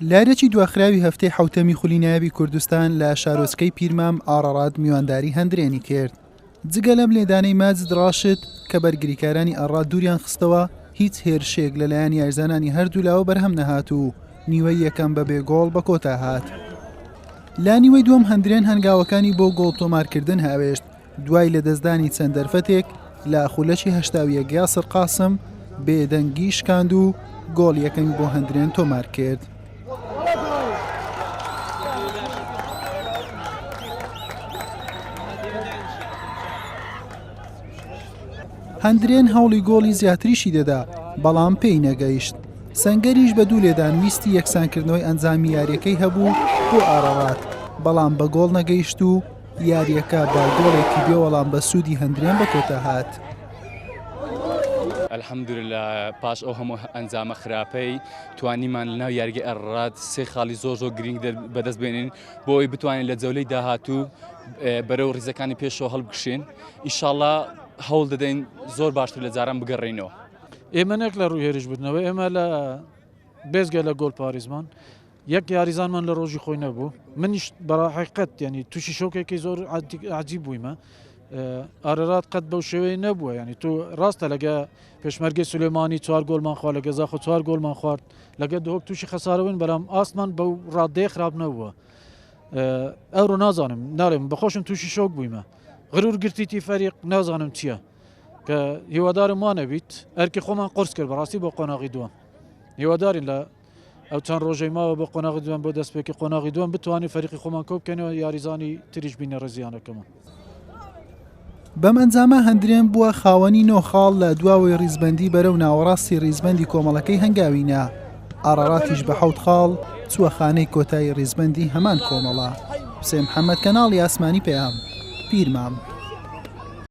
لە یاریی دواخراوی هەفتەی حەوتەمی خولی نایابی کوردستان لە شارۆچکەی پیرمام ئاڕاڕات میوانداری هەندرێنی کرد. جگە لەم لێدانەی ماجد ڕاشد کە بەرگریکارانی ئاڕات دووریان خستەوە، هیچ هێرشێک لەلایەن یاریزانانی هەردوولاوە بەرهەم نەهات و نیوەی یەکەم بەبێ گۆڵ بەکۆتا هات. لە نیوەی دووەم هەندرێن هەنگاوەکانی بۆ گۆڵ تۆمارکردن هاوێشت، دوای لەدەستدانی چەند دەرفەتێک لە خولەکی 81 یاسر قاسم بێدەنگی شکاند و گۆڵ یەکەمی بۆ هەندرێن تۆمار کرد. هەندرێن هەوڵی گۆڵی زیاتریشی دەدا، بەڵام پێی نەگەیشت. سەنگەریش بە دوو لێدان ویستی یەکسانکردنەوەی ئەنجامی یارییەکەی هەبوو بۆ ئارارات، بەڵام بە گۆڵ نەگەیشت و یارییەکە بە گۆڵێکی بێ وەڵام بە سوودی هەندرێن بە کۆتا هات. الحمدللە پاش ئەو هەموو ئەنجامە خراپەی توانیمان لەناو یاریگەی ئەرڕات سێ خاڵی زۆر زۆر گرنگ بەدەست بێنین بۆ ئەوەی بتوانین لە جەولەی داهاتوو بەرەو ریزەکانی پێشەوە هەڵبکشین ئیشاڵا هەوڵ دەدەین زۆر باشتر لە جاران بگەڕێینەوە. ئێمە نەک لە ڕووی هێرشبردنەوە ئێمە لە بێزگە لە گۆڵ پاریزمان یەک یاریزانمان لە ڕۆژی خۆی نەبوو منیش بەڕاحقەت ینی تووشی شۆکێکی زۆر عجیب بوویمە ئارەرات قەت بەو شێوەیە نەبووە ینی تو ڕاستە لەگە پێشمەرگەی سلێمانی چوار گۆڵمان خوارد لەگە زاخۆ چوار گۆڵمان خوارد لەگە دهۆک تووشی خەسارەبووین بەڵام ئاستمان بەو ڕادەیە خراپ نەبووە ئەوڕۆ نازانم ناڵێم بەخۆشم تووشی شۆک بوویمە غرور گرتیتی فەریق نازانم چییە کە هیوادارم وانە بیت ئەرکی خۆمان قرس کرد بەڕاستی بۆ قۆناغی دووەم هیوادارین لە ئەو چەند ڕۆژەی ماوە بۆ قۆناغی دووەم بۆ دەستپێکی قۆناغی دووەم بتوانین فەریقی خۆمان کۆ بکەینەوە یاریزانی تریش بینە ڕێزیانەکەمان. بەم ئەنجامە هەندرێن بووە خاوەنی نۆ خاڵ لە دواوەی ریزبەندی بەرەو ناوەڕاستی ریزبەندی کۆمەڵەکەی هەنگاوی نا، ئاڕاڕاتیش بە حەوت خاڵ چووە خانەی کۆتایی ریزبەندی هەمان کۆمەڵە. حوسێن محەمەد کەناڵی ئاسمانی پەیام، پیرمام.